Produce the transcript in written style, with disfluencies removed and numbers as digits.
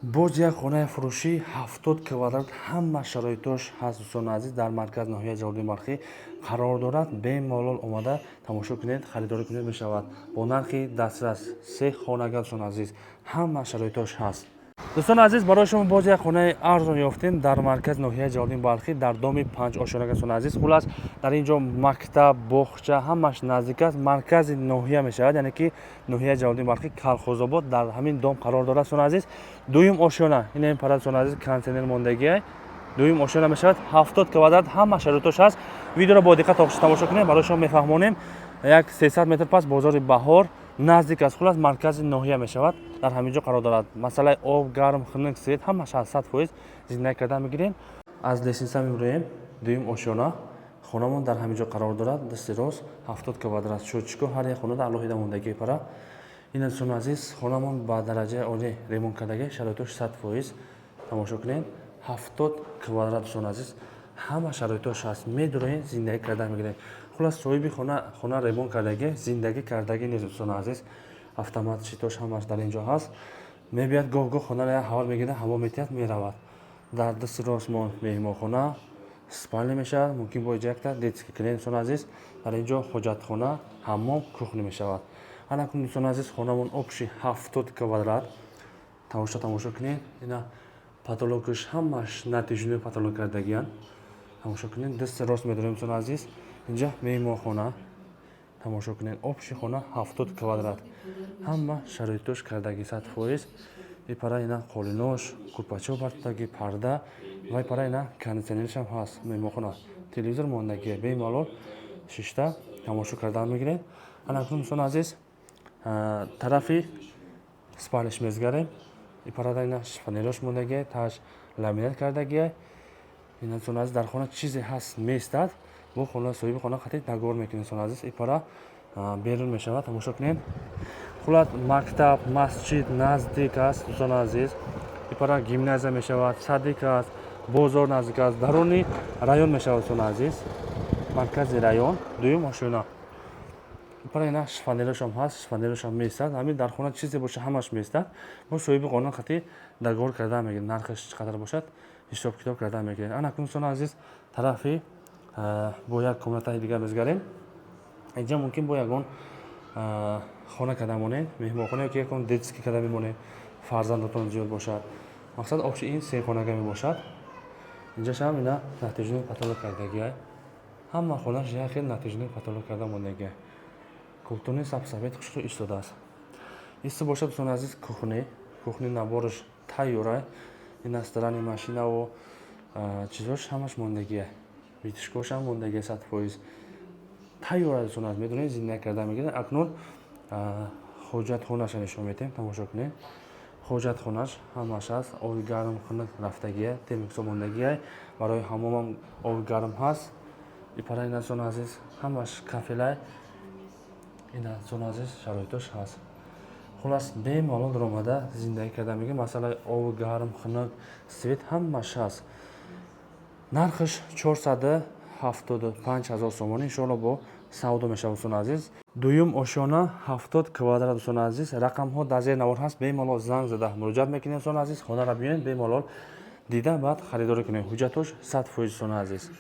Боз як хонаи фурӯшӣ, 70 квадрат, ҳама шароитош ҳаст, дӯстони азиз, дар марказ ноҳияи Ҷалолиддин Балхӣ қарор дорад. Бемалол омада тамошо кунед, харидорӣ кунед мешавад бо нархи дастрас. Се хонага, дӯстони азиз, ҳама шароитош ҳаст. Дӯстони азиз, барои шумо боз як хонаи арзон ёфтем дар маркази ноҳияи Ҷалолиддин Балхӣ, дар доми панҷ ошёнага. Дӯстони азиз, хулас, дар ин ҷо мактаб, боғча, ҳамаш наздик аст. Маркази ноҳия мешавад, яъне ки ноҳияи Ҷалолиддин Балхӣ, Калхозобод, дар ҳамин дом қарор дорад. Дӯстони азиз, дуюм ошёна ин пара, дӯстони азиз, кондитсионер мондагиа. Дуюм ошёна мешавад, 70 квадрат, ҳама шароитош ҳаст. Видеоро бо диққат тамошо кунем, барои шумо мефаҳмонем. Як 300 метр пас бозори Баҳор наздик аст. Хулас, маркази ноҳия мешавад, дар ҳамин ҷо қарор дорад. Масъалаи об, гарм, хунук, свет, ҳамаш ҳаст, 100% зиндагӣ карда мегирем. Аз лестница мебуроем, дуюм ошёна хонамон дар ҳамин ҷо қарор дорад, дасти рост, 70 квадрат. Счётчик о ҳар як хонада алоҳида мондагӣ пара. Ин, дӯстони азиз, хонамон ба дараҷаи олӣ ремонт кардагӣ, шароитош 100%. Тамошо кунед, 70 квадрат, дӯстони азиз, ҳама шароитош ҳаст. Медуроен, зиндагӣ карда мегирем. Хулас, соҳиби хона хона ремонт кардагӣ, зиндагӣ кардагӣ нест. Дӯстони азиз, автомат щит ош, ҳамаш дар ин ҷо ҳаст. Мебиёд, гоҳ гоҳ хонаро як ҳаво мегирад, ҳаво метиҳад, меравад. Дар дасти ростмон меҳмонхона, спальня мешавад, мумкин бо иҷа якта детский кунед. Дӯстони азиз, дар ин ҷо ҳоҷатхона, ҳаммом, кухня мешавад. Ана кун, дӯстони азиз, хонамон общий 70 квадрат. Тамошо кунед, ина потолок ш ҳамаш натяжной потолок кардагиянд. Тамошо кунед, дасти рост медорем, дӯстони азиз, инҷа меҳмонхона. Тамошо кунед, общий хона 70 квадрат, ҳама шароитош кардагӣ 100%. И пара ина қолинош, курпачо бартаги, парда вай пара, ина кондитсионершам ҳаст. Меҳмонхона телевизор мондагия, бемалол шишта тамошо кардан мегиред. Ана акнун, дӯстони азиз, тарафи спальня ш мезгарем. И парада ина шифоньер ош мондагия, тааш ламинат кардагия. Ина, дӯстони азиз, дар хона чизе ҳаст, меистад, бо хона соҳиби хона қатъи договор мекунед. Дӯстони азиз, и пара берун мешавад. Тамошо кунед. Хулас, мактаб, масҷид наздик аст, дӯстони азиз. И пара гимназия мешавад, садик аст, бозор наздик аст, даруни район мешавад, дӯстони азиз, маркази район, дуюм ошёна. Пара ина шифоньер ошам ҳаст, шифоньер ошам меистад. Ҳамин дар хона чизе боша, ҳамаш меистад. Бо соҳиби хона қатъи договор карда мегиред, нархаш чӣ қадар бошад, ҳисоб китоб карда мегиред. Ана акнун, дӯстони азиз, тарафи бо як комната и дигар мезгарем. Инҷа мумкин бо ягон хона карда монед, меҳмонхона ёки ягон детский карда мемонед, фарзандотон зиёд бошад. Мақсад, общий ин сехонага мебошад. Инҷашам ина натяжной потолок кардагия, ҳама хонаш як хел натяжной потолок карда мондагия. Културни сабсафед хушрӯ истодааст. Исто бошад, дӯстони азиз, кухня. Кухня набор аш тайёра, ина стиральный машинаву чизош ҳамаш мондагия, вытяжка ошам мондагия, 100% тайёр аст. Дӯстони азиз, медонед, зиндагӣ карда мегиред. Акнун ҳоҷатхонаша нишон медиҳем. Тамошо кунед, ҳоҷатхонаш ҳамаш ҳаст, оби гарм, хунук рафтагия, термиксо мондагия, барои ҳаммомам оби гарм ҳаст. Ипара ина, дӯстони азиз, ҳамаш кафелай. Ина, дӯстони азиз, шароитош ҳаст. Хулас, бемалол даромада зиндагӣ карда мегиред. Масъалаи оби гарм, хунук, свет, ҳамаш ҳаст. Нархаш 475 000 сомонӣ, иншоалло, бо савдо мешавад, дӯстони азиз. Дуюм ошёна, 70 квадрат. Дӯстони азиз, рақамҳо дар зери навор ҳаст, бемалол занг зада муроҷиат мекунед. Дӯстони азиз, хонаро биёед, бемалол дида, баъд харидорӣ кунед. Ҳуҷҷатош 100%, дӯстони азиз.